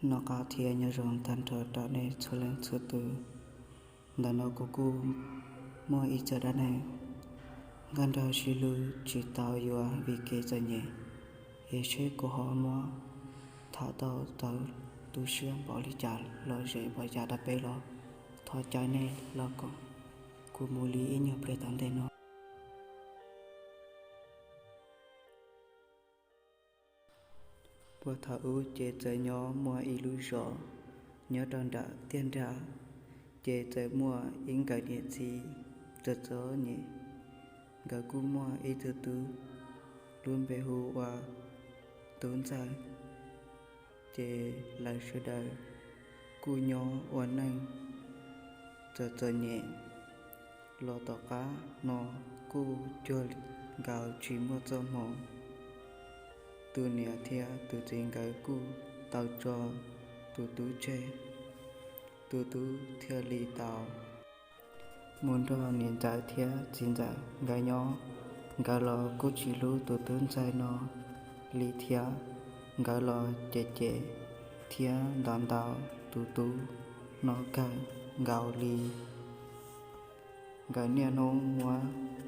Noj qab thiab nyob zoo tag nrho rau nej txhua leej txhua tus. Ntawm no kuv kuj muaj ib txoj dab neeg nkauj nraug sib hlub tsis tau yuav vim kev txom nyem, es seb kuv ho muab tham tau txaus tu siab npaum li cas los zem npaum cas rau peb los thov caw nej los koom kuv mus li ib nyuag pliag tom ntej no. Puag thaum ub ces txawm nyob muaj ib lub zos nyob rau nram tiaj nrag, ces txawm muaj ib nkawm niam txiv txom txom nyem. Nkawd kuj muaj ib tug tub lub npe hu ua Tub Ntxawg. Ces lawv sawv daws kuj nyob ua neej txom txom nyem los tom qab no kuj cuag nkaus tsis muaj txoj hmoo. Tus niam thiab tus txiv nkawd kuj tau tso tus tub tseg, tus tub thiaj li tau mus nrog niam ntxawm thiab txiv ntxawm nkawd nyob. Nkawd los kuj tsis hlub tus Tub Ntxawg no li thiab. Nkawd los cem cem thiab ntaus ntaus tus tub no kawg nkaus li. Nkawd niaj hnub muab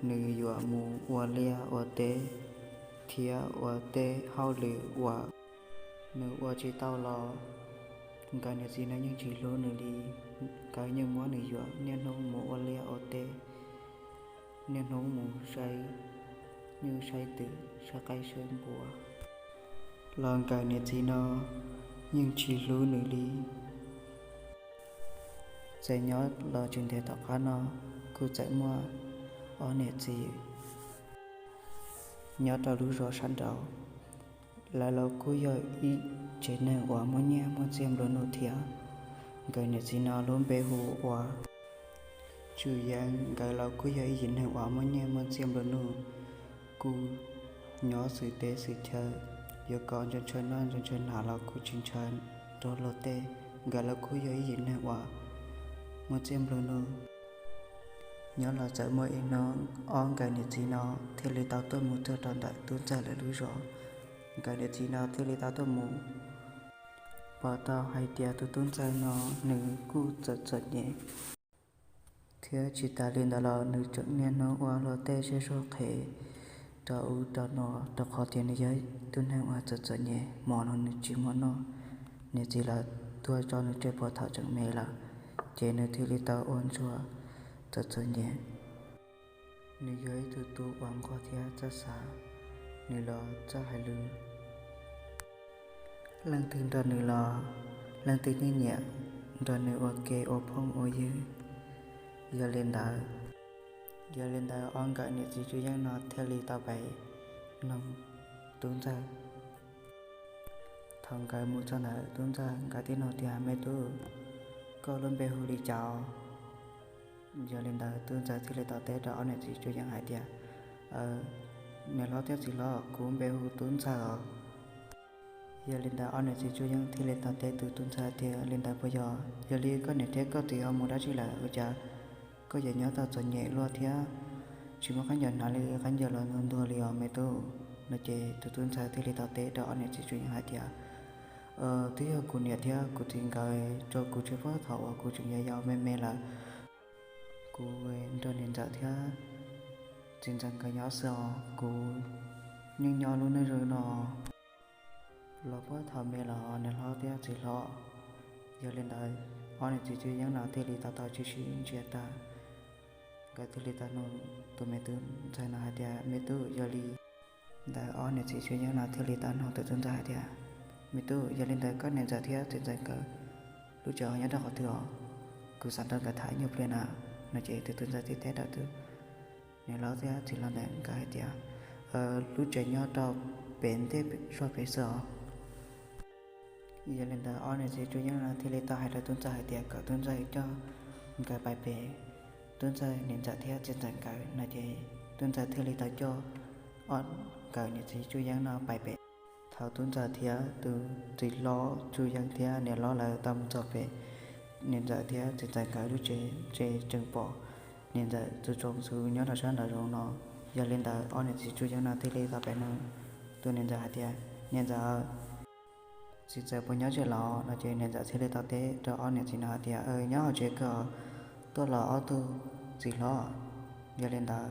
nws yuam mus ua liaj ua teb thiab ua tej hauj lwm uas nws ua tsis tau los nkawd niam txiv no yeej tsis hlub nws li. Nkawd yeej muab nws yuam niaj hnub mus ua liaj ua teb, niaj hnub mus saib nyuj saib twm saib qaib saib npua los nkawd niam txiv no yeej tsis hlub nws li. Txawm nyob los tsis ntev tom qab no kuj txawm muaj ob niam txiv nyob rau lub zos sab nraud. Lawv los kuj yog ib tsev neeg uas muaj nyiaj muaj txiaj nplua nuj thiab. Nkawd niam txiv no lub npe hu ua Tswm Yeeb. Nkawd los kuj yog ib tsev neeg uas muaj nyiaj muaj txiaj nplua nuj, kuj nyob xwm teb xwm chaw, yuav kom ntshaw ntshaw noj ntshaw ntshaw hnav los kuj tsis ntshaw nrog luag tej. Nkawd los kuj yog ib tsev neeg uas muaj txiaj nplua nuj. Nyob los txawm muaj ib hnub ob nkawd niam txiv no thiaj li tau tuaj mus txog rau ntawm Tub Ntxawg lawv lub zos. Nkawd niam txiv no thiaj li tau tuaj mus pom tau hais tias tus Tub Ntxawg no nws kuj txom txom nyem, thiab tsis tas li ntawd los nws tseem niaj hnub ua luag tej zej zog qhev rau ub rau no, rau qhov tias nws yog tus neeg uas txom txom nyem, hmo no nws tsis muaj noj, niam txiv lawv tuag tso nws tseg puag thaum tseem me lawm, ces nws thiaj li tau ua ntsuag txom txom nyem. Nws yog ib tug tub uas nquag thiab txawj xav, nws los txawj hais lus. Leej twg nrog nws los leej twg yeej nyiam nrog nws ua ke ua phooj ua ywg. Yog li ntawd, yog li ntawd ob nkawd niam txiv Tsuj Yeeb no thiaj li tau pais noog Tub Ntxawg. Thaum nkawd mus txog ntawm Tub Ntxawg, nkawd thiaj nug tias, Me tub, koj lub npe hu li cas? Yog li ntawd Tub Ntxawg thiaj li tau teb rau ob niam txiv Tsuj Yeeb hais tias, Niam hlob thiab txiv hlob, kuv npe hu Tub Ntxawg os. Yog li ntawd ob niam txiv Tsuj Yeeb thiaj li tau teb tus Tub Ntxawg tias, Li ntawd puas yog? Yog li koj niam thiab koj txiv ho mus dab tsi lawm ua cas koj yuav nyob tau txom nyem luaj thiab tsis muaj khaub ncaws hnav li, khaub ncaws los ntuag ntuag li os me tub? No ces tus Tub Ntxawg thiaj li tau teb rau ob niam txiv Tsuj Yeeb hais tias, Twb yog kuv niam thiab kuv txiv nkawd tso kuv tseg puag thaum uas kuv tseem yau yau me me lawm. Kuv nrog niam ntxawm thiab txiv ntxawm nkawd nyob xwb os, kuv yeej nyob lub neej zoo no los puag thaum me los niam hlob thiab txiv hlob. Yog li ntawd ob niam txiv Tsuj Yeeb no thiaj li tau tau sib sib ntsia tag, nkawd thiaj li tau nug tus me tub ntxawg no hais tias, Me tub, yog li ntawd ob niam txiv Tsuj Yeeb no thiaj li tau nug tus tub ntxawg hais tias, Me tub, yog li ntawd koj niam ntxawm thiab txiv ntxawm nkawd lub tsev ho nyob rau qhov twg os? Kuv xav nrog nkawd tham ib nyuag pliag na. No ces tus tub ntxawg thiaj teb rau tus niam hlob thiab txiv hlob ntawd nkawd hais tias, Lub tsev nyob rau pem ntej zog pem xwb os. Yog li ntawd ob niam txiv Tsuj Yeeb no thiaj li tau hais rau tub ntxawg hais tias kom tub ntxawg coj nkawd pais pem tub ntxawg niam ntxawm thiab txiv ntxawm nkawd. No ces tub ntxawg thiaj li tau coj ob nkawd niam txiv Tsuj Yeeb no pais pem. Thaum tub ntxawg thiab tus txiv hlob Tsuj Yeeb thiab niam hlob lawv tau mus txog pem niam ntxawm thiab txiv ntxawm nkawd lub tsev, ces tseem pom niam ntxawm txus tsoom xwb nyob rau sab nraum zoov no. Yog li ntawd ob niam txiv Tsuj Yeeb no thiaj li tau pais nug tus niam ntxawm hais tias, Niam ntxawm, Txiv ntxawm puas nyob ze los no ces niam ntxawm thiaj li tau teb rau ob niam txiv no hais tias, Nyob hauv tsev kawg, tuaj los ob tug txiv hlob. Yog li ntawd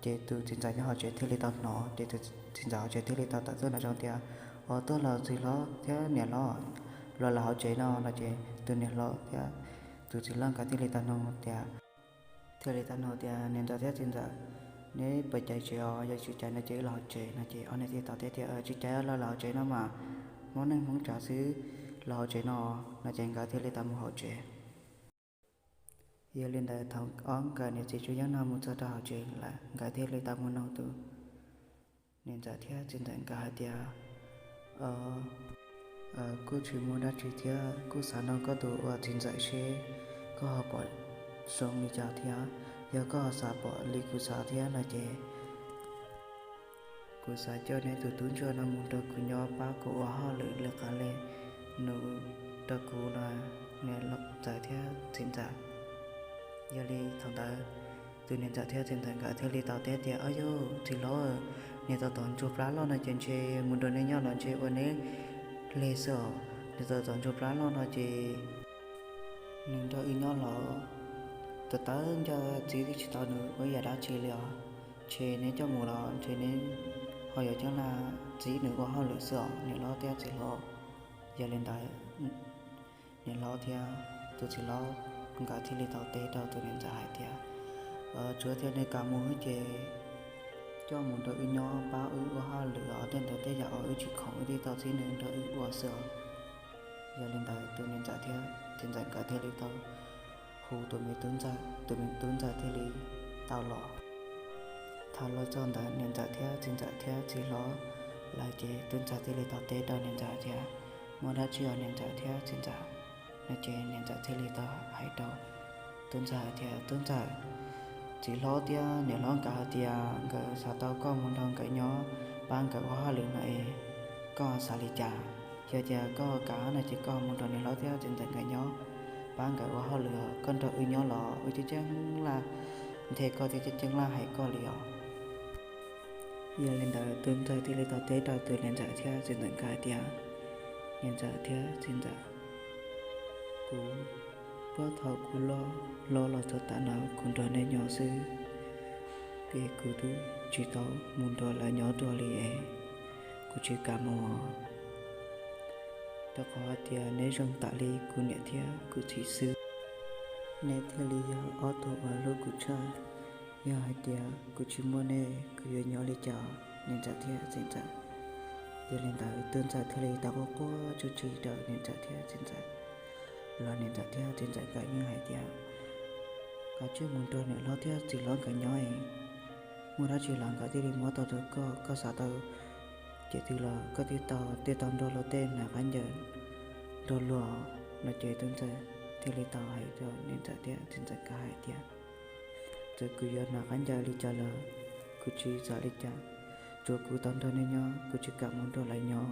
ces tus txiv ntxawm nyob hauv tsev thiaj li tau hnov, ces tus txiv ntxawm hauv tsev thiaj li tau tawm tuaj nraum zoov tias, Ua, tuaj los txiv hlob thiab niam hlob, los lawm hauv tsev no no ces tus niam hlob thiab tus txiv hlob nkawd thiaj li tau nug tias, thiaj li tau nug tias, Niam ntxawm thiab txiv ntxawm, neb puas cais tsev os? Yog tsis cais no ces wb los hauv tsev no ces ob niam txiv tau teb tias, Tsis cais, los lawm hauv tsev no mas, Hmoob neej Hmoob tsav xwb, los hauv tsev no no ces nkawd thiaj li tau mus hauv tsev. Yog li ntawd thaum ob nkawd niam txiv Tsuj Yeeb no mus txog rau hauv tsev lawm nkawd thiaj li tau mus nug tus niam ntxawm thiab txiv ntxawm nkawd hais tias, Kuj tsis muaj dab tsi thiab, kuj xav nug koj tus ua txiv ntxawm seb koj ho pom zoo li cas thiab, yog koj ho xav pom li kuv xav thiab no ces kuv xav coj neb tus tub ntsuag no mus nrog kuv nyob pab kuv ua hauj lwm li qab li nus rau kuv no, niam ntxawm thiab txiv ntxawm. Yog li thaum ntawd tus niam ntxawm thiab txiv ntxawm nkawd thiaj li tau teb tias, Au yauj, txiv hlob, niam tais tom ntsuag plab loj no ces ntshe mus nrog neb nyob los ntshe ua neb hle xwb os. Niam tais tom ntsuag plab loj no ces nws nrog wb nyob los tawv tawv ncauj, txib twb tsis tau nws ua ib yam dab tsi li os. Ntshe neb coj mus los ntshe neb ho yuav ceeb laj txib nws ua hauj lwm xwb os niam hlob thiab txiv hlob. Yog li ntawd niam hlob thiab tus txiv hlob nkawd thiaj li tau teb rau tus niam ntxawm hais tias, Tsuav tias nws kam mus ces coj mus nrog wb nyob pab wb ua hauj lwm os, tej ntawd tej yam uas wb tsis khoom wb thiaj tau txib nws nrog wb ua xwb os. Yog li ntawd tus niam ntxawm thiab txiv ntxawm nkawd thiaj li tau hu tus me tub ntxawg, tus me tub ntxawg thiaj li tau los. Thaum los txog ntawd niam ntxawm thiab txiv ntxawm thiab txiv hlob lawm ces tub ntxawg thiaj li tau teb rau niam ntxawm tias, Muaj dab tsi os niam ntxawm thiab txiv ntxawm? No ces niam ntxawm thiaj li tau hais rau tub ntxawg hais tias, Tub ntxawg, txiv hlob thiab niam hlob nkawd hais tias nkawd xav tau koj mus nrog nkawd nyob pab nkawd ua hauj lwm no es koj xav li cas? Yog tias koj kam no ces koj mus nrog niam hlob thiab txiv ntxawm nkawd nyob pab nkawd ua hauj lwm, koj nrog wb nyob los wb ceeb ceeb laj nthe koj thiab ceeb ceeb laj hais koj li os. Yog li ntawd tub ntxawg thiaj li tau teb rau tus niam ntxawm thiab txiv ntxawm nkawd hais tias, Niam ntxawm thiab txiv ntxawm, kuv puag thaum kuv loj hlob los txog tav no kuv nrog neb nyob xwb, ces kuv twb tsis tau mus nrog lawv nyob dua li es kuv tsis kam mus, rau qhov hais tias neb zoo tam li kuv niam thiab kuv txiv xwb. Neb thiaj li yog ob tug uas hlub kuv tshaj. Yog hais tias kuv tsis muaj neb kuv yuav nyob li cas, niam ntxawm thiab txiv ntxawm? Yog li ntawd tub ntxawg thiaj li tau quaj quaj tsuj tsi rau niam ntxawm thiab txiv ntxawm, los niam ntxawm thiab txiv ntxawm nkawd yeej hais tias, Koj cia li mus nrog niam hlob thiab txiv hlob nkawd nyob es muaj dab tsi los nkawd thiaj li muab tau rau koj, koj xav tau ces twg los koj thiaj tau, thiaj tau nrog luag tej hnav khaub ncaws nrog luag. No ces tub ntxawg thiaj li tau hais rau niam ntxawm thiab txiv ntxawm nkawd hais tias, Txawm kuv yuav hnav khaub ncaws li cas los kuv tsis xav li cas, tsuav kuv tau nrog nej nyob, kuv tsis kam mus nrog lawv nyob,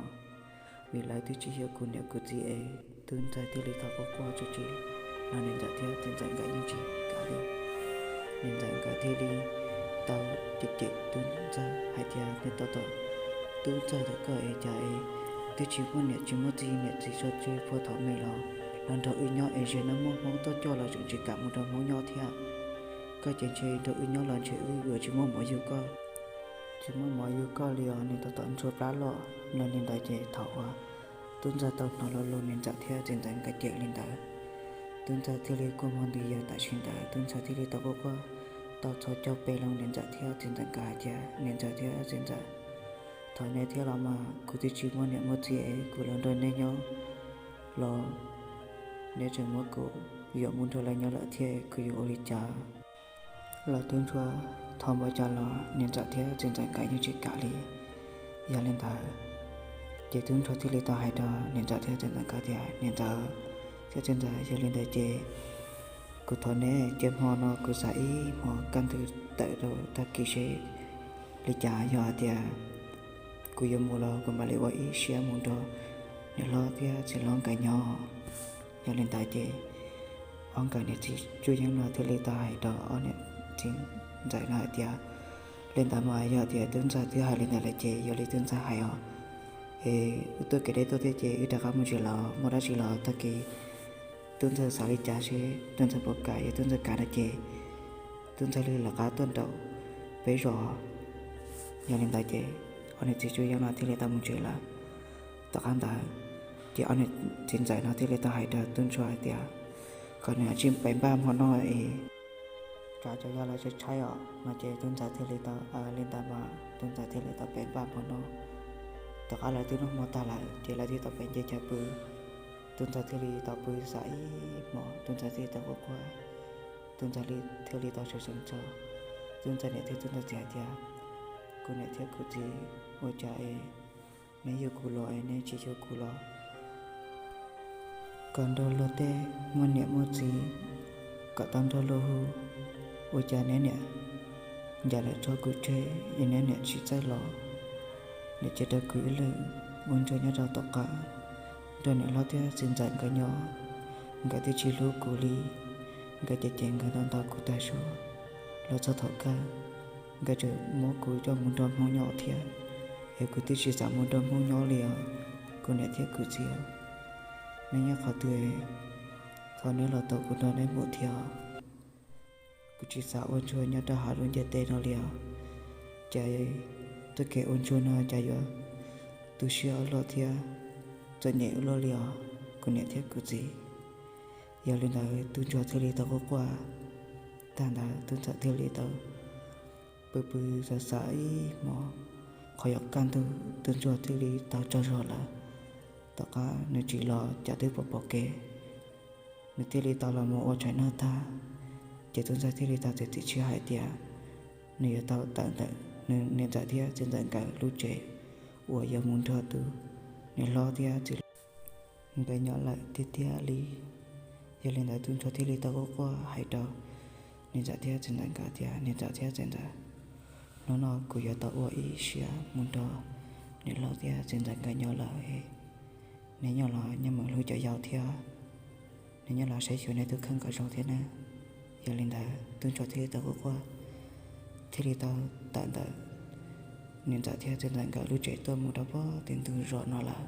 vim lawv twb tsis yog kuv niam kuv txiv es. Tub ntxawg thiaj li tau quaj quaj tsuj tsi, los niam ntxawm thiab txiv ntxawm nkawd yeej tsis kam li. Niam ntxawm nkawd thiaj li tau cem cem tub ntxawg hais tias, Niam tais, tub ntxawg ntawm koj es cas es twb tsis muaj niam tsis muaj txiv, niam txiv tso tseg puag thaum me los los nrog wb nyob es ze noj muaj Hmoob tuaj coj los tseem tsis kam mus nrog Hmoob nyob thiab. Koj ces ntshe nrog wb nyob los ntshe wb yuav tsis muaj mov yug koj, tsis muaj mov yug koj li os niam tais tom ntsuag plab loj. Los li ntawd ces thaum uas tub ntxawg tau hnov lo lus niam ntxawm thiab txiv ntxawm nkawd cem li ntawd, tub ntxawg thiaj li kua muag ntws yawg. Tam sim ntawd tub ntxawg thiaj li tau quaj quaj tau txhos caug pes rau niam ntxawm thiab txiv ntxawm nkawd hais tias, Niam ntxawm thiab txiv ntxawm, thaum neb thiab los mas kuv twb tsis muaj niam muaj txiv es kuv los nrog neb nyob los neb tseem muab kuv yuam mus nrog lawv nyob lawm thiab kuv yuav ua li cas? Los tub ntsuag thov npaum cas los niam ntxawm thiab txiv ntxawm nkawd yeej tsis kam li. Yog li ntawd ces tub ntsuag thiaj li tau hais rau niam ntxawm thiab txiv ntxawm nkawd tias, Niam ntxawm thiab txiv ntxawm, yog li ntawd ces kuv thov neb cia hmo no kuv xav ib hmos kaj ntug tawm rau tag kis seb li cas, yog hais tias kuv yuav mus los kuv mam li ua ib siab mus nrog niam hlob thiab txiv hlob nkawd nyob. Yog li ntawd ces ob nkawd niam txiv Tsuj Yeeb no thiaj li tau hais rau ob niam txiv ntxawm no hais tias, Li ntawd mas yog tias tub ntxawg twb hais li ntawd lawm ces yog li tub ntxawg hais os. Es wb tuaj kev deb tuaj thiab ces wb rov qab mus tsev los muaj dab tsi los tag kis tub ntxawg xav li cas seb tub ntxawg puas kam, yog tub ntxawg kam no ces tub ntxawg li lawv qab tuaj nraum peb zos. Yog li ntawd ces ob niam txiv Tsuj Yeeb no thiaj li tau mus tsev lawm. Tom qab ntawd ces ob niam txiv ntxawm no thiaj li tau hais rau tub ntsuag hais tias kom nws cia li pem npaj hmo noj es tsam cov yau lawv tshaib tshaib os no ces tub ntxawg thiaj li tau, li ntawd mas tub ntxawg thiaj li tau pem npaj hmo noj. Tom qab lawv twb noj hmo tag lawm ces lawv thiaj tau pem nce chaw pw. Tub ntxawg thiaj li tau pw xav ib hmos, tub ntxawg thiaj li tau quaj quaj, tub ntxawg thiaj li tau sawv tsees txog. Tub ntxawg niam thiab tub ntxawg txiv hais tias, kuv niam thiab kuv txiv, ua cas es neb yuav kuv los es neb tsis yuav kuv los? Kom nrog luag tej muaj niam muaj txiv, kom tau nrog luag hu, ua cas neb niam ncaim lawm tso kuv tseg es neb niam tsis txawj los? Neb cia rau kuv ib leeg ua ntsuag nyob rau tom qab nrog niam hlob thiab txiv ntxawm nkawd nyob, nkawd twb tsis hlub kuv li. Nkawd cem cem nkawd ntau ntau kuv tag suab, los txog thaum kawg nkawd tseem muab kuv coj mus nrog Hmoob nyob thiab, es kuv twb tsis xav mus nrog Hmoob nyob li os. Kuv niam thiab kuv txiv, neb nyob qhov twg, thov neb los tos kuv nrog neb mus thiab. Kuv tsis xav ua ntsuag nyob rau hauv lub ntiaj teb no li os. Cas txoj kev ua ntsuag no cas yuav tu siab ua luaj thiab txom nyem ua luaj li os, kuv niam thiab kuv txiv. Yog li ntawd tub ntsuag thiaj li tau quaj quaj. Tag ntawd tub ntxawm thiaj li tau pw pw xav xav ib hmos, qhov yuav kaj ntug tub ntsuag thiaj li tau tsaug zog lawm. Tom qab nws tsim los cas twb pom pom kev, nws thiaj li tau los mus ua tshais noj tag. Ces tub ntxawg thiaj li tau txiav txim siab hais tias nws yuav tau tawm ntawm nws niam ntxawm thiab txiv ntxawm nkawd lub tsev uas yuav mus nrog tus niam hlob thiab txiv hlob nkawd nyob lawm tiag tiag li. Yog li ntawd tub ntsuag thiaj li tau quaj quaj hais rau niam ntxawm thiab txiv ntxawm nkawd tias, niam ntxawm thiab txiv ntxawm, hnub no kuv yuav tau ua ib siab mus nrog niam hlob thiab txiv ntxawm nkawd nyob lawm. Neb nyob los nyob mus hlub cov yau thiab, neb nyob los saib xyuas neb tus kheej kom zoo thiab nawb. Yog li ntawd tub ntsuag thiaj li tau quaj quaj, thiaj li tau tawm ntawm niam ntxawm thiab txiv ntxawm nkawd lub tsev tuaj mus rau puag tim ntug zos no lawm.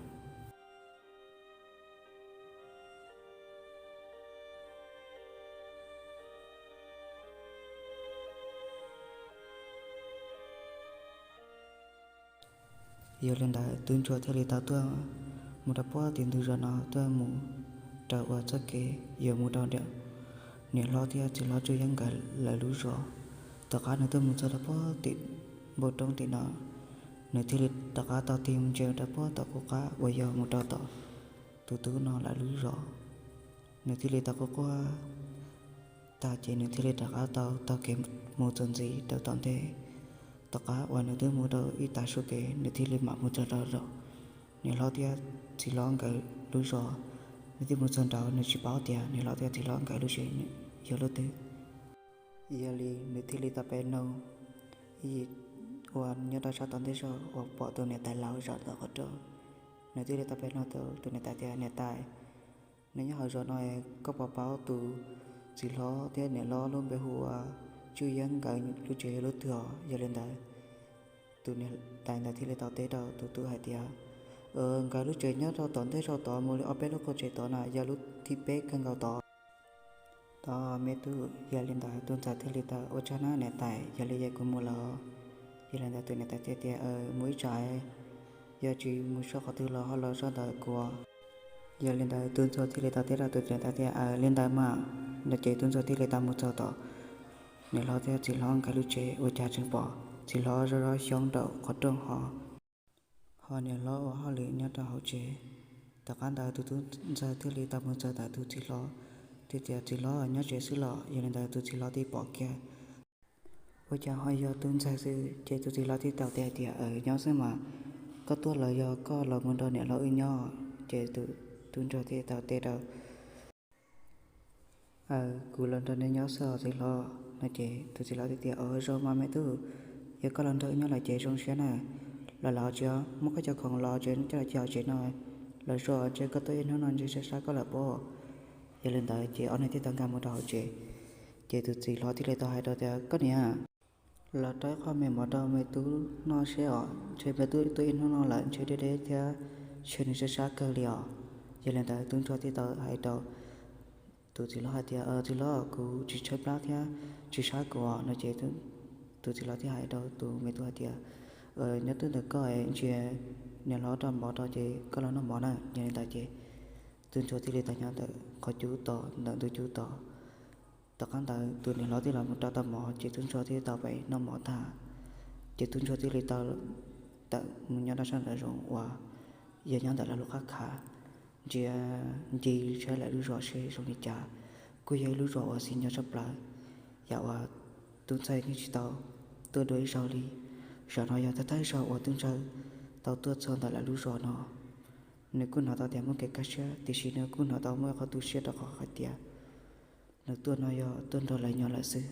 Yog li ntawd tub ntsuag thiaj li tau tuaj mus rau puag tim ntug zos no tuaj mus raws ua txoj kev yuav mus rau niam hlob thiab txiv hlob Tsuj Yeeb nkawd lawv lub zos. Tom qab nws tuaj mus txog rau puag tim npoo roob tim no, nws thiaj li rov qab tau tig mus ntsia rau puag tom qub qab uas yog mus rau tom tus tub no lawv lub zos. Nws thiaj li tau quaj quaj tag ces nws thiaj li rov qab tau taug kev mus txuas ntxiv rau tom ntej. Tom qab uas nws twb mus rau ib tag su kev nws thiaj li mam mus txog rau zaum niam hlob thiab txiv hlob nkawd lub zos. Nws twb mus txog nraud nws tsis paub tias niam hlob thiab txiv hlob nkawd lub tsev yog lub twg. Yog li nws thiaj li tau pem noog ib yim uas nyob rau sab tom ntej zog uas pom tus niam tais laus zaum ntawm qhov rooj. Nws thiaj li tau pem noog tus niam tais tias, niam tais, neb nyob hauv zos no koj puas paub tus txiv hlob thiab niam hlob lub npe hu ua Tsuj Yeeb nkawd lub tsev yog lub twg os? Yog li ntawd tus niam tais ntawd thiaj li tau teb rau tus tub hais tias, nkawd lub tsev nyob rau tom ntej zog tod mus li ob peb lub qhov tsev tod na, yog lub thib peb kawg nkaus tod. Tod me tub. Yog li ntawd tus ntxhais thiaj li tau, ua tsaug nawb niam tais, yog li ces kuv mus lawm. Yog li ntawd tus niam tais thiaj tias, mus ib tsam, yog tsis mus soj qhov twg los ho los soj ntawm kuv. Yog li ntawd tus ntxhais thiaj li tau teb rau tus niam tais tias, li ntawd mas. No ces tus ntxhais thiaj li tau mus txog tom niam hlob thiab txiv hlob nkawd lub tsev ua cas tseem pom txiv hlob zov zov xyoob nraum qhov rooj ho, ho niam hlob ua hauj lwm nyob rau hauv tsev. Tom qab ntawd tus tub ntxawg thiaj li tau mus txog ntawm tus txiv hlob, thiaj tias, txiv hlob, nyob tsev xwb los? Yog li ntawd tus txiv hlob thiaj pom kiag ua cas ho yog tus ntxhais xwb, ces tus txiv hlob thiaj tau teb hais tias, nyob xwb mas, koj tuaj los yog koj los mus nrog niam hlob wb nyob? Ces tus tub ntxhais thiaj tau teb rau, kuv los nrog neb nyob xwb os txiv hlob. No ces tus txiv hlob thiaj tias, zoo mas me tub, yog koj los nrog wb nyob lawm ces zoo siab na. Los lawm tsev, muab koj cov khoom los tsev coj los cia hauv tsev no, los zov, ntshe koj tuaj ib hnub no ntshe sab sab koj lawm pob. Yog li ntawd ces ob niag thiaj tau nkag mus rau hauv tsev. Ces tus txiv hlob thiaj li tau hais rau tias, koj niam, los rau ib qho me mov rau me tub noj seb os, ntshe me tub tuaj ib hnub no lawm ntshe deb deb thiab ntshe nws sab sab kawg li os. Yog li ntawd tub ntsuag thiaj tau hais rau tus txiv hlob hais tias, Txiv hlob, kuv tsis tshaib plab thiab tsis sab kuv os. No ces tus txiv hlob thiaj hais rau tus me tub hais tias, Nyob twj ntawm koj es ntsia niam hlob rau mov rau ces koj los noj mov na. Yog li ntawd ces tub ntsuag thiaj li tau nyob ntawm qhov cub tod, ntawm ntug cub tod. Tom qab ntawd tus niam hlob thiaj los mus rau tau mov ces tub ntsuag thiaj tau pem noj mov tag, ces tub ntsuag thiaj li tau tawm mus nyob rau sab nraum zoov uas yog nyob ntawm lawv lub qab khav, ntsia nce saib lawv lub zos seb zoo li cas. Kuj yog ib lub zos uas xis nyob tshaj plaws, yam uas tub ntxawg yeej tsis tau tuaj dua ib zaug li. Zaum no yog thawj thawj zaug uas tub ntxawg tau tuaj txog ntawm lawv lub zos no. Nws kuj hnov tau tias muaj kev kaj siab, tiam sis nws kuj hnov tau muaj ib qhov tu siab rau qhov hais tias nws tuaj no yog tuaj nrog lawv nyob lawm xwb,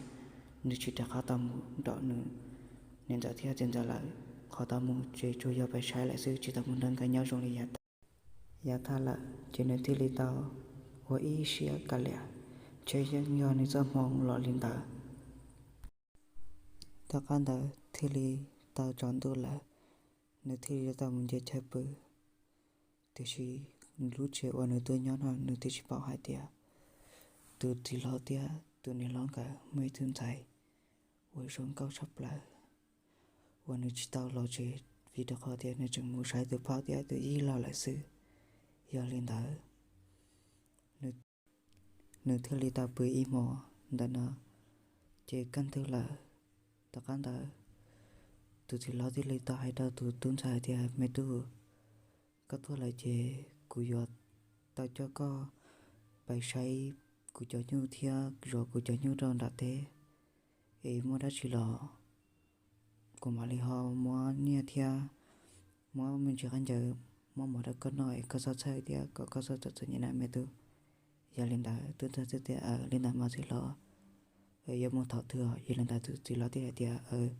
nws tsis rov qab tau mus nrog nws niam ntxawm thiab txiv ntxawm lawm. Qhov tau mus ces tsuas yog pais saib lawm xwb, tsis tau mus nrog nkawd nyob zoo li yav tag. Yav tag lawm ces nws thiaj li tau ua ib siab kav liam, ntshe yeej yog nws txoj hmoo los li ntawd. Tom qab ntawd thiaj li tau tsaus ntuj lawm, nws thiaj li tau mus nce chaw pw. Tiam sis lub tsev uas nws tuaj nyob no nws twb tsis paub hais tias tus txiv hlob thiab tus niam hlob nkawd muaj ib tug ntxhais uas zoo nkauj tshaj plaws, uas nws tsis tau los tsev vim rau qhov tias nws tseem mus saib tus phauj thiab tus yij laug lawm xwb. Yog li ntawd, nws thiaj li tau pw ib hmos ntawm no. Ces kaj ntug lawm, tom qab ntawd tus txiv hlob thiaj li tau hais rau tus tub ntxawg tias, Me tub, koj tuaj lawm ces kuv yuav tau coj koj pais saib kuv cov nyuj thiab zov kuv cov nyuj rau nram teb, es muaj dab tsi los kuv mam li ho muab nyiaj thiab muab me ntsis khaub ncaws, muab mov rau koj noj es koj txhob txhawj thiab kom koj txhob txom txom nyem na me tub. Yog li ntawd tub ntxawg thiaj tias, Aws, li ntawd mas txiv hlob, yuav mus thaum twg? Yog li ntawd tus txiv hlob thiaj hais tias, Aws,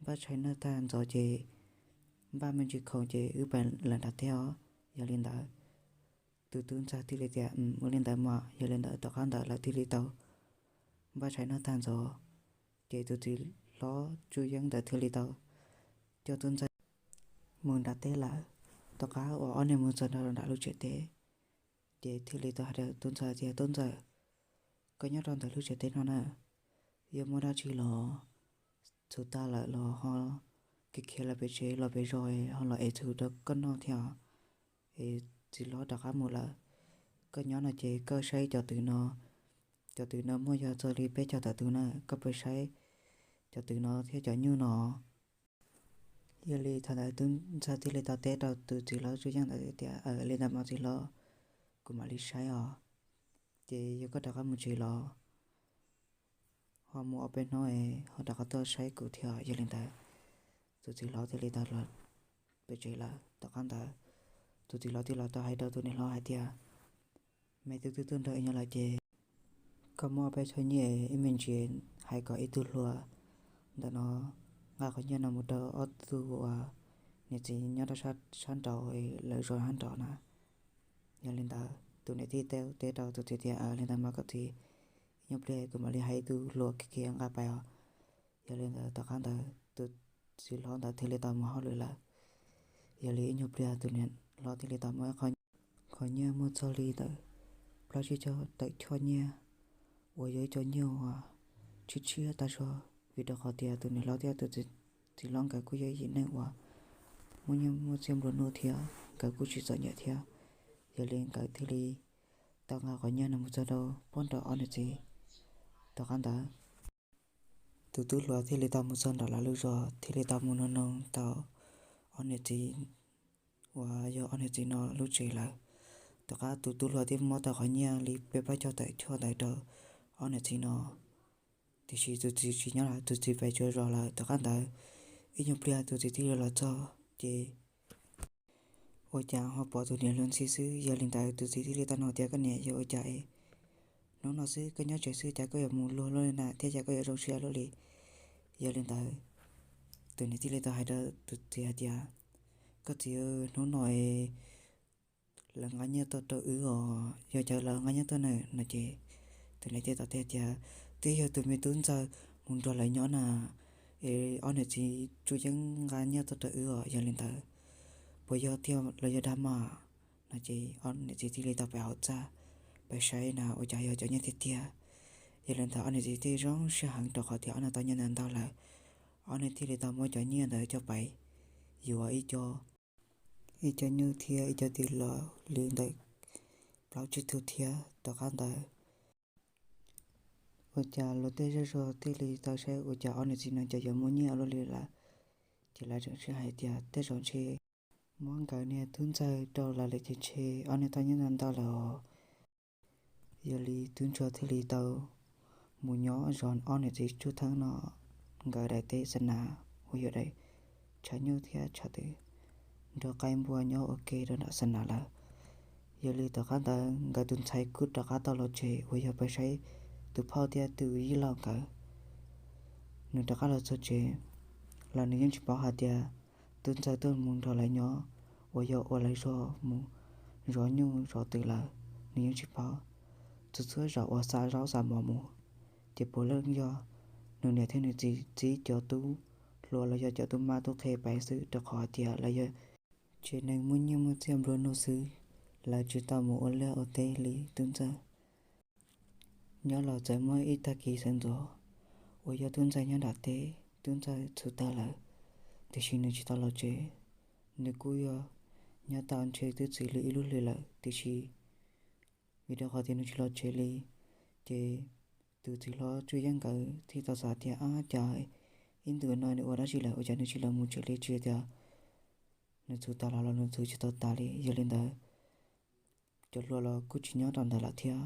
npaj tshais noj tag ntxov ces npaj me ntsis khoom ces wb pais lawm nram teb os. Yog li ntawd tus tub ntxawg thiaj li tias, Ua li ntawd mas. Yog li ntawd tom qab ntawd lawv thiaj li tau npaj tshais noj tag ntxov, ces tus txiv hlob Tsuj Yeeb ntawd thiaj li tau coj tub ntxawg mus nram teb lawm. Tom qab uas ob niag mus txog nram lub tsev teb, ces thiaj li tau hais rau tub ntxawg tias, Tub ntxawg, koj nyob rau ntawm lub tsev teb no na, yog muaj dab tsi los txhuv tag lawm los ho khiav khiav los pem tsev los pem zos ho los ev txhuv rau koj noj thiab os. Es txiv hlob rov qab mus lawm, koj nyob no ces koj saib cov twm no, cov twm no muaj yog txog li peb caug tawm tus na, koj pab saib cov twm no thiab cov nyuj no. Yog li thaum ntawd tub ntxawg thiaj li tau teb rau tus txiv hlob Tsuj Yeeb ntawd tias, Aws, li ntawd mas txiv hlob, kuv mam li saib os. Ces yog koj rov qab mus tsev los ho mus ob peb hnub es ho rov qab tuaj saib kuv thiab. Yog li ntawd tus txiv hlob thiaj li tau los pem tsev lawm. Tom qab ntawd tus txiv hlob thiaj los tau hais rau tus niam hlob hais tias, Me tub twb tuaj nrog wb nyob lawm ces koj muab ob peb txhua nyiaj ib me ntsis hais kom ib tug hluas ntawm no nqa qhov nyiaj no mus rau ob tug uas niam txiv nyob rau sab nraud lawv zos sab nraud na. Yog li ntawd tus niam thiaj teb rau tus txiv tias, Li ntawd mas koj txiv, ib nyuag pliag kuv mam li hais tus hluas kiag nqa pais os. Yog li ntawd tom qab ntawd tus txiv hlob ntawd thiaj li tau mus hauj lwm lawm. Yog li ib nyuag pliag tus niam hlob thiaj li tau muab qhov nyiaj muaj txog li ntawm plaub tsib caug tawm choj nyiaj, uas yog ib co nyiaj uas tshiab tshiab tag zog, vim rau qhov tias tus niam hlob thiab tus txiv hlob nkawd kuj yog ib yim neeg uas muaj nyiaj muaj txiaj nplua nuj thiab nkawd kuj tsis txom nyem thiab. Yog li nkawd thiaj li tau nqa qhov nyiaj no mus txog rau pem nram ob niam txiv. Tom qab ntawd tus tub hluas thiaj li tau mus txog nram lawv lub zos thiaj li tau mus nug noog tau ob niam txiv uas yog ob niam txiv no lub tsev lawm. Tom qab tus tub hluas thiaj muab tau qhov nyiaj li peb plaub caug tawm choj ntawd rau ob niam txiv no, tiam sis tus txiv tsis nyob lawm, tus txiv pem tsuas zos lawm. Tom qab ntawd ib nyuag pliag tus txiv thiaj li los txog ces ua cas ho pom tus niam hluas ntxhi xwb. Yog li ntawd tus txiv thiaj li tau nug tias, Koj niam, yog ua cas es hnub no xwb koj nyob tsev xwb, cas koj yuav mus luag luaj li na thiab cas koj yuav zoo siab luaj li? Yog li ntawd tus niam thiaj li tau hais rau tus txiv hais tias, Koj txiv, hnub no es lawv nqa nyiaj tuaj rau wb os, yog cas lawv nqa nyiaj tuaj na? No ces tus niam thiaj tau teb tias, Twb yog tus me tub ntxawg mus nrog lawv nyob na, es ob niam txiv tsuj yeeb nqa nyiaj tuaj rau wb os, yog li ntawd puas yog tiag los yog dag maj? No ces ob niam txiv thiaj li tau pem hauv txaj pem saib na ua cas yog cov nyiaj tiag tiag. Yog li ntawd ob niam txiv thiaj zoo siab heev rau qhov tias ob niag tau nyiaj ntau ntau lawm. Ob niag thiaj li tau muab cov nyiaj ntawd coj pais yuav ib co, ib co nyuj thiab ib co tij laug li ntawm plaub tsib tug thiab. Tom qab ntawd ua cas luag tej zej zog thiaj li tau saib ua cas ob niam txiv no ces yuav muaj nyiaj ua luaj li lawm. Ces lawv tseem sib hais tias tej zaum ntshe muab nkawd niag tub ntxawg rau lawv lawm ces ntshe ob niag tau nyiaj ntau ntau lawm os. Yog li tub ntsuag thiaj li tau mus nyob zov ob niam txiv tsuj theeb no nkawd daim teb xa nas uas yog daim tshav nyuj thiab tshav twm nrog qaib npua nyob ua ke rau nram xa nas lawm. Yog li tom qab ntawd nkawd tus ntxhais kuj rov qab tau los tsev uas yog pais saib tus phauj thiab tus yij laug nkawd. Nws rov qab los txog tsev los nws yeej tsis paub hais tias tub ntxawg tuaj mus nrog lawv nyob uas yog ua lawv zog mus zov nyuj zov twm lawm, nws yeej tsis paub. Txhua txhua zaus uas xa zaub xa mov mus ces puav leej yog nws niam thiab nws txiv txib cov tub hluas los yog cov tub mab tub qhe pais xwb, rau qhov hais tias lawv yog tsev neeg muaj nyiaj muaj txiaj nplua nuj xwb, lawv tsis tau mus ua liaj ua teb li tub ntxawg. Nyob los txawm muaj ib tag kis sawv ntxov uas yog tub ntxawg nyob nram teb, tub ntxawg txhuv tag lawm, tiam sis nws tsis tau los tsev. Nws kuj yog nyob tau ntshe twb txwm li ib lub hlis lawm, tiam sis vim rau qhov tias nws tsis los tsev li, ces tus txiv hlob tsuj yeeb nkawd thiaj tau xav tias, ab, cas ib ntus no nws ua dab tsi lawm ua cas nws tsis los mus tsev li, tsis tias nws txhuv tas los los nws txhuv tsis tau tas li. Yog li ntawd cov hluas los kuj tsis nyob rau ntawd lawm thiab.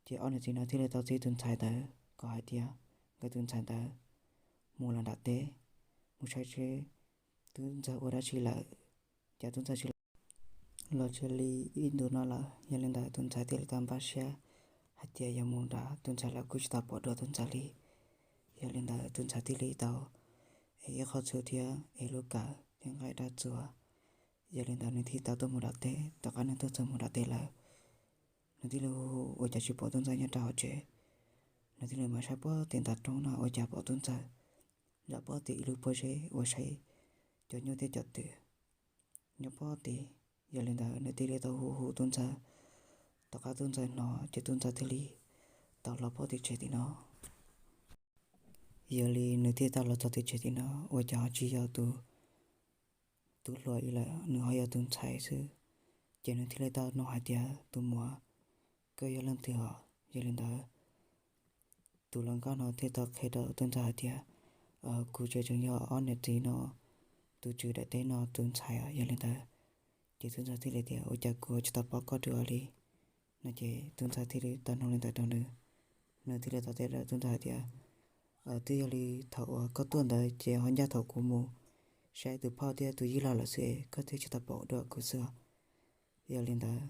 Ces ob niam txiv no thiaj li tau txib tus ntxhais ntawd kom hais tias nkawd tus ntxhais ntawd mus los nram teb, mus saib seb tub ntxawg ua dab tsi lawm, cas tub ntxawg tsis los tsev li ib ntus no lawm. Yog li ntawd tus ntxhais thiaj li tau npaj siab hais tias yuav mus nrad, tus ntxhais los kuj tsis tau pom dua tub ntxawg li. Yog li ntawd tus ntxhais thiaj li tau ev ib qho txhuv thiab ev lub kawm thiab nqa ib rab txuas. Yog li ntawd nws thiaj tau tuaj mus nram teb. Tom qab nws tuaj txog mus nram teb lawm, nws thiaj li hu hu ua cas tsis pom tub ntxawg nyob rau hauv tsev. Nws thiaj li mam saib puag tim ntawm roob no ua cas pom tub ntxawg nyob puag tim ib lub pob zeb uas saib cov nyuj thiab cov twm nyob puag tim. Yog li ntawd nws thiaj li tau hu hu tub ntxawg. Tom qab tub ntxawg hnov ces tub ntxawg thiaj li tau los puag tim tsev tim no. Yog li nws thiaj tau los txog tim tsev tim no ua cas ho tsis yog tus tub hluas li lawm, nws ho yog tus ntxhais xwb. Ces nws thiaj li tau nug hais tias, tus muam, koj yog leej twg os? Yog li ntawd tus hluas nkauj no thiaj tau qhia rau tub ntxawg hais tias, kuv tseem tseem yog ob niam txiv no tus tswv daim teb no tus ntxhais os. Yog li ntawd ces tub ntxawg thiaj li tias, ua cas kuv tsis tau paub koj dua li? No ces tub ntxawg thiaj li tau nug li ntawd rau nws. Nws thiaj li tau teb rau tub ntxawg hais tias, twb yog li thaum uas koj tuaj ntawd ces ho ncaj thaum kuv mus saib tus phauj thiab tus yij laug lawm xwb es koj thiaj tsis tau pom dua kuv xwb os. Yog li ntawd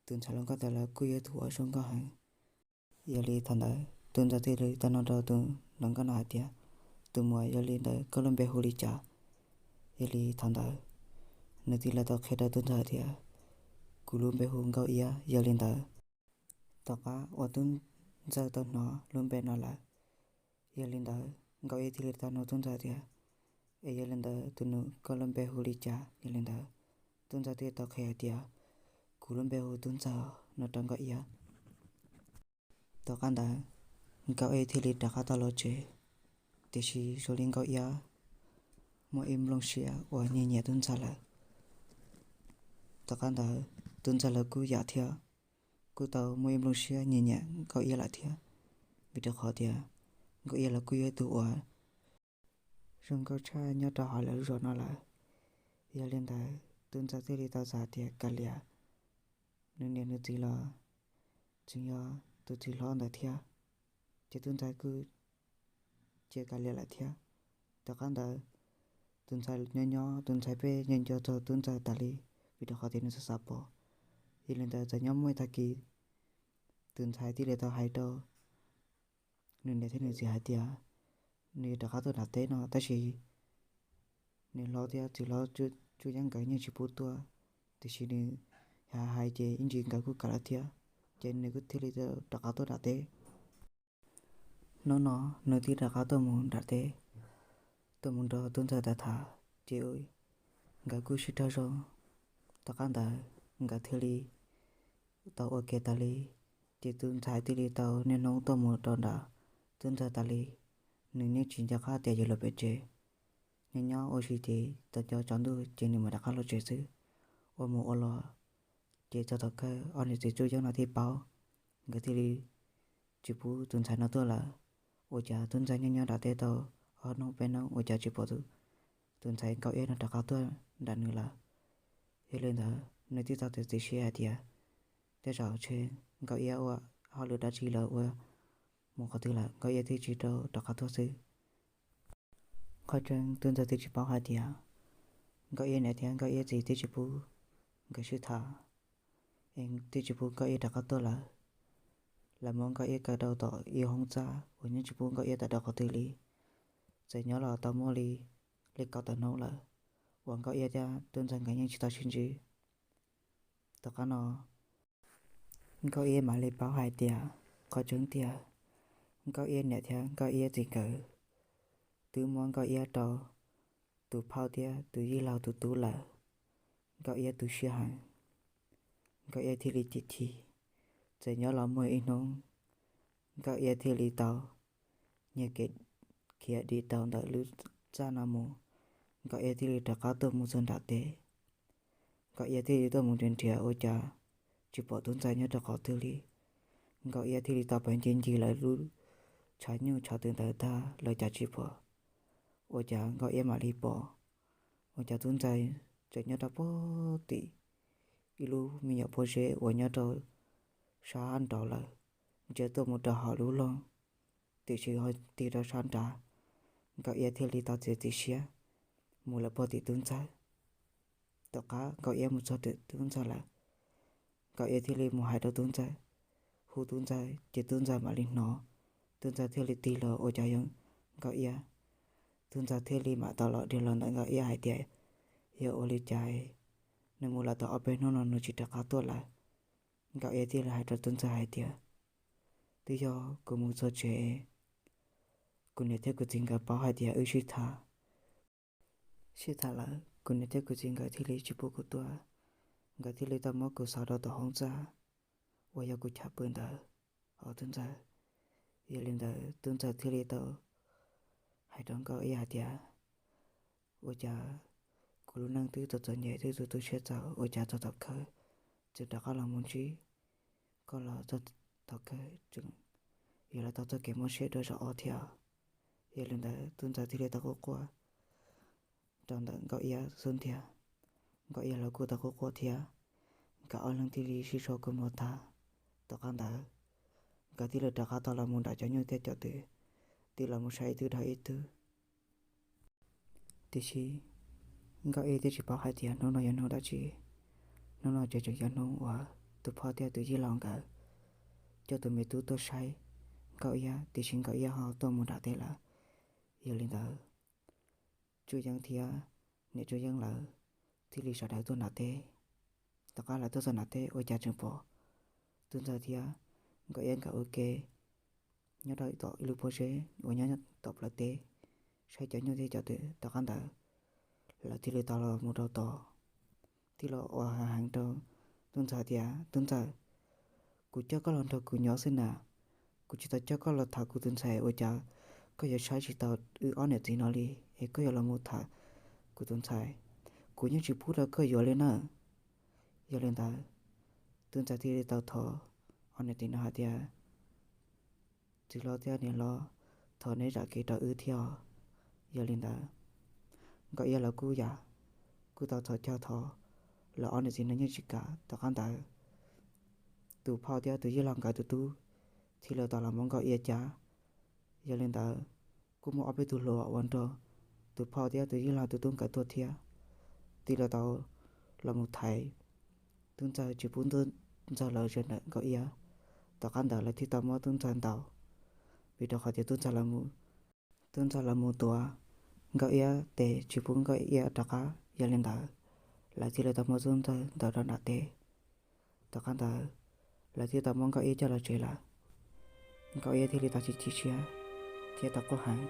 tus ntxhais hluas nkauj ntawd los kuj yog tus uas zoo nkauj heev. Yog li thaum ntawd tus ntxhais thiaj li tau nug rau tus hluas nkauj no hais tias, tus muam, yog li ntawd koj lub npe hu li cas? Yog li thaum ntawd nws thiaj li tau qhia rau tus ntxhais hais tias, kuv lub npe hu Nkauj Iab. Yog li ntawd tom qab uas tub ntxawg tau hnov lub npe no lawm, yog li ntawd Nkauj Iab thiaj li tau nug tub ntxawg tias, es yog li ntawd tus nus, koj lub npe hu li cas? Yog li ntawd tub ntxawg thiaj tau qhia hais tias, kuv lub npe hu Tub Ntxawg, no rau Nkauj Iab. Tom qab ntawd Nkauj Iab thiaj li rov qab tau los tsev, tiam sis zoo li Nkauj Iab muaj ib nplooj siab uas nyiam nyiam Tub Ntxawg lawm. Tom qab ntawd Tub Ntxawg lawv kuj yam thiab kuj tau muaj ib nplooj siab nyiam nyiam Nkauj Iab lawm thiab, vim rau qhov tias Nkauj Iab los kuj yog ib tug uas zoo nkauj tshaj nyob rau hauv lawv lub zos no lawm. Yog li ntawd Tub Ntxawg thiaj li tau xav tias kav liam, nws niam nws txiv los tseem yog tus txiv hlob ntawd thiab, ces Tub Ntxawg kuj cia kav liam lawm thiab. Tom qab ntawd tus ntxhais nyob nyob tus ntxhais pheej nco nco txog Tub Ntxawg tas li, vim rau qhov tias nws xav xav pom. Yog li ntawd txawm nyob muaj ib tag kis tus ntxhais thiaj li tau hais rau nws niam thiab nws txiv hais tias nws yuav rov qab tuaj nram teb no, tab sis nws hlob thiab txiv hlob Tsuj Yeeb nkawd yeej tsis pub tuaj, tiam sis nws hais hais ces ib ntsis nkawd kuj kam lawm thiab, ces nws kuj thiaj li rov qab tuaj nram teb. Hnub no nws thiaj rov qab tuaj mus nram teb, tuaj mus nrog tub ntxawg tham tham, ces nkawd kuj sib raug zoo. Tom qab ntawd nkawd thiaj li tau ua ke tas li, ces tus ntxhais thiaj li tau niaj hnub tuaj mus rau nram tub ntxawg tas li. Nws yeej tsis nco qab tias yog los pem tsev, nyob nyob ua si ces tau nco tsaus ntuj ces nws mam rov qab los tsev xwb. Ua mus ua los ces txog thaum kawg ob niam txiv Tsuj Yeeb no thiaj paub, nkawd thiaj li tsis pub tus ntxhais no tuaj lawm. Ua cas tub ntxawg nyob nyob nram teb tau ob hnub peb hnub ua cas tsis pom tus ntxhais Nkauj Iab no rov qab tuaj nram nws lawm. Yog li ntawd nws thiaj tau txiav txim siab hais tias tej zaum ntshe Nkauj Iab ua hauj lwm dab tsi lawm ua mus qhov twg lawm, Nkauj Iab thiaj tsis tau rov qab tuaj xwb. Qhov tseeb tub ntxawg twb tsis paub hais tias Nkauj Iab niam thiab Nkauj Iab txiv twb tsis pub nkawd sib tham, es twb tsis pub Nkauj Iab rov qab tuaj lawm. Lawv muab Nkauj Iab kaw rau tom ib hoob txaj uas yeej tsis pub Nkauj Iab tawm rau qhov twg li. Txawm nyob los tau muaj li li kaum tawm hnub lawm uas Nkauj Iab thiab tub ntxawg nkawd yeej tsis tau sib ntsib. Tom qab no Nkauj Iab mam li paub hais tias qhov tseeb tiag, Nkauj Iab niam thiab Nkauj Iab txiv nkawd twb muab Nkauj Iab rau tus phauj thiab tus yij laug tus tub lawm. Nkauj Iab tu siab heev, Nkauj Iab thiaj li chim chim. Txawm nyob los muaj ib hnub, Nkauj Iab thiaj li tau nyiag kev khiav dim tau ntawm lub txaj no mus, Nkauj Iab thiaj li rov qab tuaj mus txog nram teb. Nkauj Iab thiaj li tuaj mus nrhiav nrhiav ua cas tsis pom tub ntxawg nyob rau qhov twg li. Nkauj Iab thiaj li tau pheej ncig ncig lawv lub tshav nyuj tshav twm ntawd tag los cas tsis pom. Ua cas Nkauj Iab mam li pom, ua cas tub ntxawg tseem nyob rau puag tim ib lub me nyuam pob zeb uas nyob rau sab nraud lawm, ntsia tuaj mus rau hauv lub loog, tiam sis ho tig rau sab nrad. Nkauj Iab thiaj li tau txiav txim siab mus lawm puag tim tub ntxawg. Tom qab Nkauj Iab mus txog tim tub ntxawg lawm, Nkauj Iab thiaj li mus hais rau tub ntxawg, hu tub ntxawg ces tub ntxawg mam li hnov. Tub ntxawg thiaj li tig los ua cas yog Nkauj Iab. Tub ntxawg thiaj li mam tau los dhia los ntawm Nkauj Iab hais tias yog ua li cas nws mus lawm tau ob peb hnub no nws tsis rov qab tuaj lawm. Nkauj Iab thiaj li hais rau tub ntxawg hais tias twb yog kuv mus txog tsev, kuv niam thiab kuv txiv nkawd paub hais tias wb sib tham, sib tham lawm kuv niam thiab kuv txiv nkawd thiaj li tsis pub kuv tuaj, nkawd thiaj li tau muab kuv xov rau tom hoob txaj uas yog kuv chav pw ntawd hauv tub ntxawg. Yog li ntawd tub ntxawg thiaj li tau hais rau Nkauj Iab hais tias ua cas kuv lub neej twb txom txom nyem twb tu tu siab txaus ua cas txog thaum kawg tseem rov qab los mus ntsib koj los txog thaum kawg tseem yuav los tau txoj kev mob siab dua zaum ob thiab. Yog li ntawd tub ntxawg thiaj li tau quaj quaj rau ntawm Nkauj Iab xub ntiag. Nkauj Iab los kuj tau quaj quaj thiab, nkawd ob leeg thiaj li sib sau kua muag tag. Tom qab ntawd nkawd thiaj li rov qab tau los mus nram cov nyuj thiab cov twm, tig los mus saib ib tug dhau ib tug. Tiam sis Nkauj Iab twb tsis paub hais tias hnub no yog hnub dab tsi. Hnub no ces tseem yog hnub uas tus phauj thiab tus yij laus nkawd coj tus me tub tuaj saib Nkauj Iab, tiam sis Nkauj Iab ho tuaj mus nram teb lawm. Yog li ntawd Tsuj Yeeb thiab niam Tsuj Yeeb lawv thiaj li sawv daws tuaj nram teb. Tom qab lawv tuaj txog nram teb ua cas tseem pom tub ntxawg thiab Nkauj Iab nkawd ua ke nyob rau tom ib lub pob zeb uas nyob tom plawv teb, saib cov nyuj thiab cov twm. Tom qab ntawd lawv thiaj li tau los mus rau tod, thiaj los ua heev rau tub ntxawg tias, Tub ntxawg, kuv coj koj los nrog kuv nyob xwb na, kuv tsis tau coj koj los tham kuv tus ntxhais, ua cas koj yuav saib tsis taus wb ob niam txiv no li es koj yuav los mus tham kuv tus ntxhais? Kuv yeej tsis pub rau koj yuav li na. Yog li ntawd tub ntxawg thiaj li tau thov ob niam txiv no hais tias, Txiv hlob thiab niam hlob, thov neb zam kev rau wb thiab os. Yog li ntawd Nkauj Iab lawv kuj yam, kuj tau thov caw thov, lawv ob niam txiv no yeej tsis kam. Tom qab ntawd tus phauj thiab tus yij laug nkawd tus tub thiaj li tau los muab Nkauj Iab cab. Yog li ntawd kuj muaj ob peb tug hluas uas nrog tus phauj thiab tus yij laug tus tub nkawd tuaj thiab, thiaj li tau los mus thaiv tub ntxawg tsis pub tub ntxawg los ze ntawm Nkauj Iab. Tom qab ntawd lawv thiaj tau muab tub ntxawg ntaus, vim rau qhov tias tub ntxawg los mus, tub ntxawg los mus tuav Nkauj Iab tes tsis pub Nkauj Iab rov qab. Yog li ntawd lawv thiaj li tau muab tub ntxawg ntaus rau nram teb. Tom qab ntawd lawv thiaj tau muab Nkauj Iab coj los tsev lawm. Nkauj Iab thiaj li tau chim chim siab thiab tau quaj heev.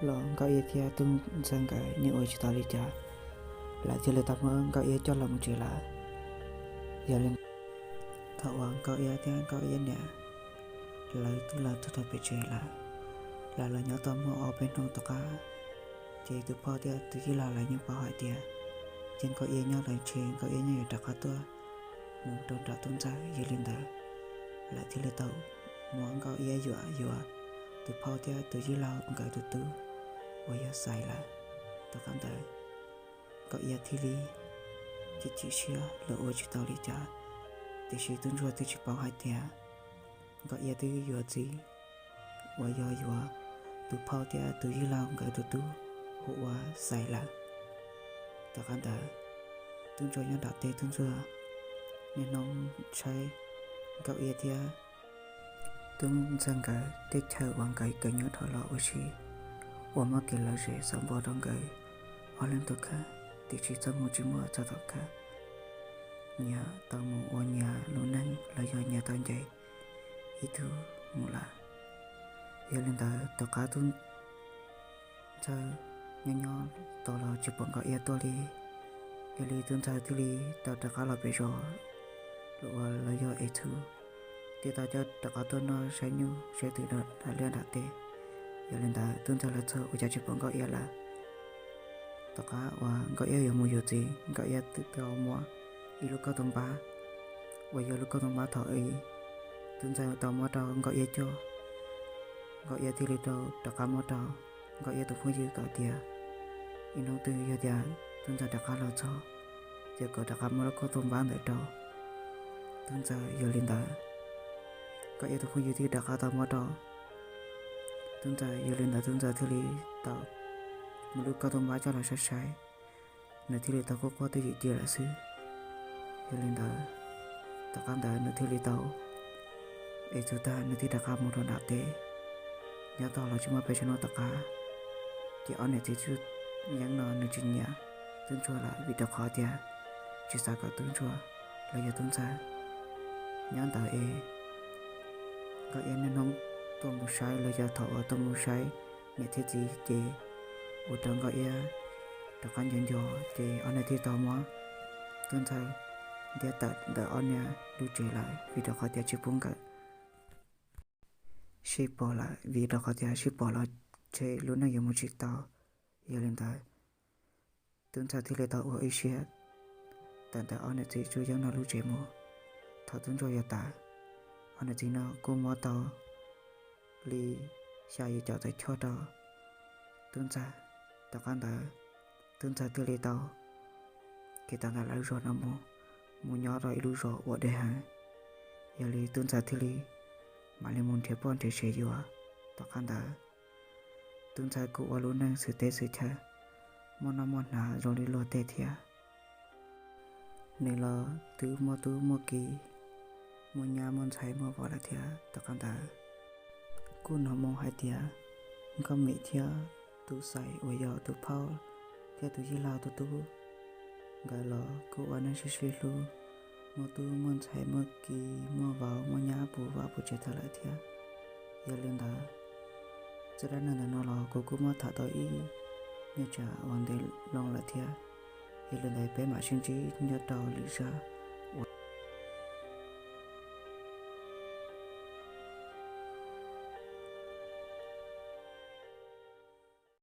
los Nkauj Iab thiab Tub Ntxawg nkawd yeej ua tsis tau li cas, lawv thiaj li tau muab Nkauj Iab coj los mus tsev lawm. Yog li, thaum uas Nkauj Iab thiab Nkauj Iab niam lawv twb los txog rau pem tsev lawm, lawv los nyob tau muaj ob peb hnub tom qab, ces tus phauj thiab tus yij laug lawv yeej paub hais tias ces Nkauj Iab nyob lawv tsev, Nkauj Iab yeej yuav rov qab tuaj mus rau nram Tub Ntxawg. Yog li ntawd, lawv thiaj li tau muab Nkauj Iab yuam yuav tus phauj thiab tus yij laug nkawd tus tub uas yog Xais lawm. Tom qab ntawd, Nkauj Iab thiaj li chim chim siab los ua tsis tau li cas, tiam sis Tub Ntsuag twb tsis paub hais tias Nkauj Iab twb yuav txiv uas yog yuav tus phauj thiab tus yij laug nkawd tus tub hu ua Xais lawm. Tom qab ntawd, Tub Ntsuag nyob nram teb, Tub Ntsuag niaj hnub saib Nkauj Iab thiab Tub Ntxawg nkawd tej chaw uas nkawd kawm nyob dhau los ua si, uas muab kev lom zem xav npog rau nkawd ob leeg tus kheej, tiam sis txoj hmoo tsis muaj txoj thaum kawg, nyias tau mus ua nyias lub neej los yog nyias tau nce ib tug mus lawm. Yog li ntawd, tom qab Tub Ntxawg nyob nyob tos los tsis pom Nkauj Iab tuaj li. Yog li Tub Ntxawg thiaj li tau rov qab los pem zos, los ua los yog ev txhuv, thiaj tau coj rov qab tuaj noj saib nyuj saib twm nram liaj nram teb. Yog li ntawd, Tub Ntxawg los txog ua cas tsis pom Nkauj Iab lawm. Tom qab uas Nkauj Iab yuav mus yuav txiv, Nkauj Iab twb tau muab ib lub kauj toog npab, uas yog lub kauj toog npab thaum ub Tub Ntxawg tau muab rau Nkauj Iab coj. Nkauj Iab thiaj li tau rov qab muab rau Nkauj Iab tus phooj ywg kom tias ib hnub twg yog tias Tub Ntxawg rov qab los txog, ces kom rov qab muab lub kauj toog npab ntawd rau Tub Ntxawg. Yog li ntawd, Nkauj Iab tus phooj ywg thiaj rov qab tau muab rau Tub Ntxawg. Yog li ntawd, Tub Ntxawg thiaj li tau muab lub kauj toog npab coj los saib saib, nws thiaj li tau quaj quaj twj ywm cia lawm xwb. Yog li ntawd, tom qab ntawd nws thiaj li tau ev txhuv tag, nws thiaj rov qab mus rau nram teb. Nyob tau los tsis muaj pes tsawg hnub tom qab, ces ob niam txiv Tub Yeeb no nws tsis nyiam Tub Ntsuag lawm, vim rau qhov tias tsis xav kom Tub Ntsuag los yog Tub Ntxawg nyob ntawd es Nkauj Iab niaj hnub tuaj mus saib los yog thaum uas tuaj mus saib niam thiab txiv ces ua rau Nkauj Iab rov qab nco nco, ces ob niag thiaj tau muab Tub Ntxawg ntiab tawm ntawm ob niag lub tsev lawm, vim rau qhov tias tsis pub nkawd sib pom lawm, vim rau qhov tias sib pom los tseg lub neej yuav mus tsis tau. Yog li ntawd, Tub Ntxawg thiaj li tau ua ib siab tawm ntawm ob niam txiv Tub Yeeb no lub tsev mus. Thaum Tub Ntsuag yuav tawm, ob niam txiv no kuj muab tau li xya yim caum tawv choj rau Tub Ntxawg. Tom qab ntawd, Tub Ntxawg thiaj li tau khiav tawm ntawm lawv zos no mus, mus nyob rau ib lub zos uas deb heev. Yog li Tub Ntxawg thiaj li mam li mus nrhiav poj nrhiav sev yuav. Tom qab ntawd, Tub Ntxawg kuj ua lub neej xwm teb xwm chaw, muaj noj muaj hnav zoo li luag tej thiab. Nws los twb muaj tub muaj ki, muaj nyab muaj ntxhais muaj vauv lawm thiab. Tom qab ntawd, kuj hnov moo hais tias Nkauj Mim thiab Tub Xais uas yog tus phauj thiab tus yij laug tus tub, nkawd los kuj ua neej sib sib hlub, muaj tub muaj ntxhais muaj ki, muaj vauv muaj nyab puv vaj puv tsev tag lawm thiab. Yog li ntawd, txoj dab neeg ntawm no los kuv kuj muab tham tau ib nyuag tsam uas ntev loo lawm thiab. Yog li ntawd peb mam sib ntsib nyob rau lwm zaj uas